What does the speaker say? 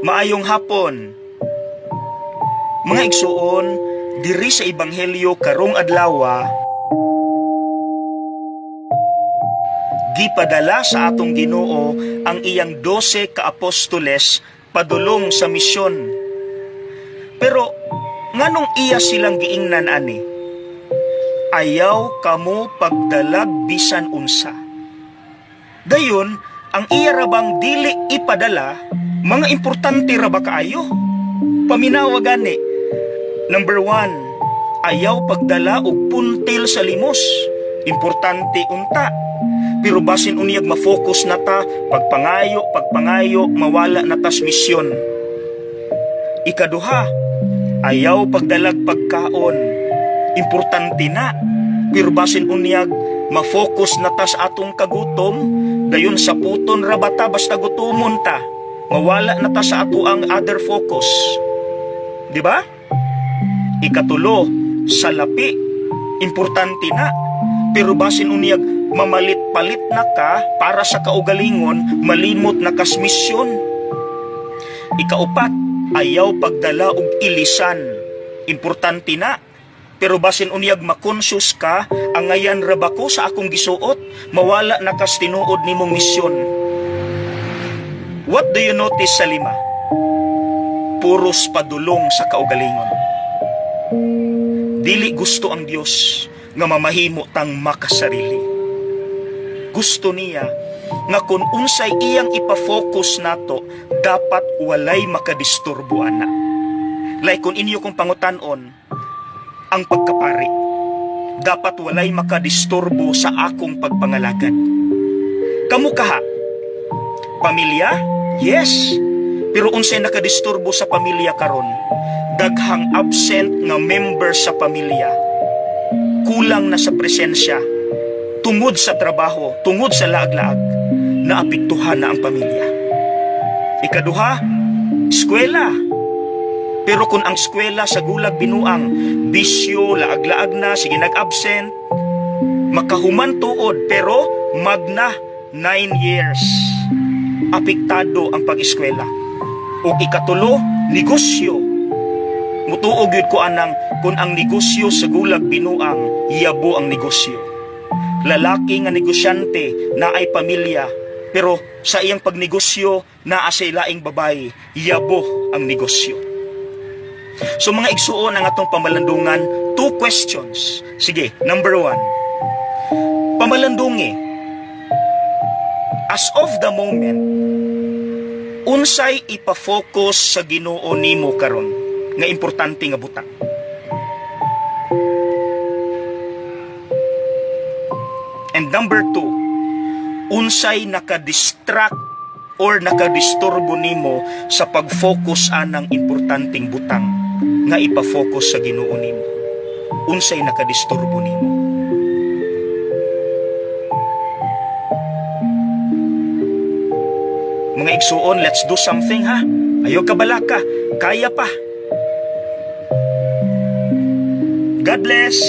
Maayong hapon. Mga igsuon, diri sa Ebanghelyo karong adlawa, gipadala sa atong Ginoo ang iyang 12 ka apostoles padulong sa misyon. Pero nganong iya silang giingnan ani? "Ayaw kamo pagdalag bisan unsa." Dayon, ang iya ra bang dili ipadala, mga importante ra ba kaayo? Paminawa gani. Number 1, ayaw pagdala og puntil sa limos. Importante unta. Pero basin unyag ma-focus na ta, pagpangayo, pagpangayo, mawala na tas misyon. Ikaduha, ayaw pagdalag pagkaon. Importante na. Pero basin unyag ma-focus na ta sa atong kagutom, dayon sa puton ra ba ta basta gutomon ta. Mawala na ta sa ato ang other focus. Di ba? Ikatulo, salapi. Importante na. Pero basin unyag mamalit-palit na ka para sa kaugalingon, malimot na kas misyon. Ikaupat, ayaw pagdala og ilisan. Importante na. Pero basin unyag makonscious ka, angayan ra ba ko sa akong gisuot, mawala na kas tinuod nimong misyon. What do you notice sa lima? Puros padulong sa kaugalingon. Dili gusto ang Dios nga mamahimo tang makasarili. Gusto niya nga kung unsay iyang ipa-focus nato, dapat walay makadisturbo ana. Like kung inyo kong pangutan-on, ang pagkapari, dapat walay makadisturbo sa akong pagpangalagad. Kamu kaha? Pamilya? Yes. Pero unsay nakadisturbo sa pamilya karon? Daghang absent nga member sa pamilya. Kulang na sa presensya. Tungod sa trabaho, tungod sa laag-laag, naapektuhan na ang pamilya. Ikaduha, eskwela. Pero kung ang eskwela sa gulag binuang, bisyo, laag-laag na, sige nag-absent, makahuman tuod, pero magna 9 years. Apektado ang pag-eskwela. O ikatulo, negosyo. Mutuo gyud ko anang kung ang negosyo sa gulag binuang, yabo ang negosyo. Lalaki nga negosyante na ay pamilya, pero sa iyang pagnegosyo naa sa laing babae, yabo ang negosyo. So mga igsuon ang atong pamalandungan, two questions. Sige, number 1. Pamalandungi, as of the moment, unsay ipa-focus sa Ginoo nimo karon nga importante nga butang? And number 2, unsay naka-distract or nakadisturbo nimo sa pag-focus anang importanteng butang nga ipa-focus sa Ginoo nimo? Unsay nakadisturbo nimo? Mga igsuon, let's do something ha. Ayaw ka balaka, kaya pa. God bless.